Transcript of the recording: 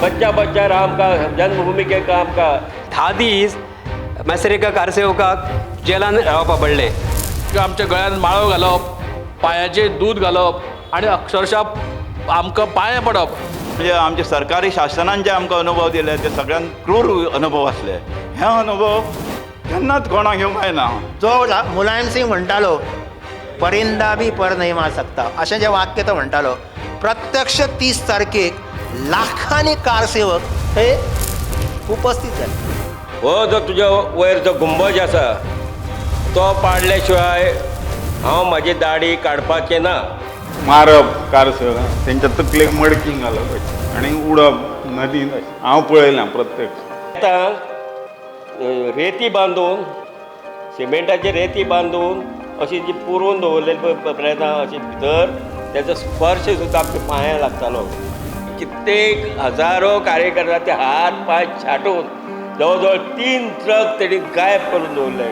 बच्चा बच्चा राम का जन्मभूमि के काम का. 10 दीस मेसरेका कारसेवकाक जेलान रावपा पडलें. आमच्या गळ्यान माळो घालप, पांयाचेर दूद घालप आनी अक्षरशा आमकां पांये पडप. म्हणजे आमचे सरकारी शासनान जे आमकां अनुभव दिले ते सगळ्यांत क्रूर अनुभव आसले. हे अनुभव केन्नाच कोणाक घेवंक जायना. जो मुलायम सिंग म्हणटालो, परिंदा भी पर नहीं मार सकता, अशें जें वाक्य तो म्हणटालो, प्रत्यक्ष 30 तारखेक लाखांनी कारसेवक हे उपस्थित जाले. हो जो तुज्या वयर जो गुंबज आसा तो पाडल्या शिवाय हांव म्हाजी दाडी काडपाचें ना. मारप कारसेवकांक, तेंच्या तकलेक मडकी घालप आनी उडप नदीन, हांव पळयलां प्रत्यक्ष. आतां रेती बांदून, सिमेंटाची रेती बांदून अशी जी पुरोवन दवरलेली पळय प्रेतां, अशी भितर तेजो स्पर्श सुद्दां आमच्या पांयांक लागतालो. कित्येक हजारो कार्यकर्त्याचे हात पांय छाटून जवळ जवळ 3 ट्रक तेणी गायब करून दवरले.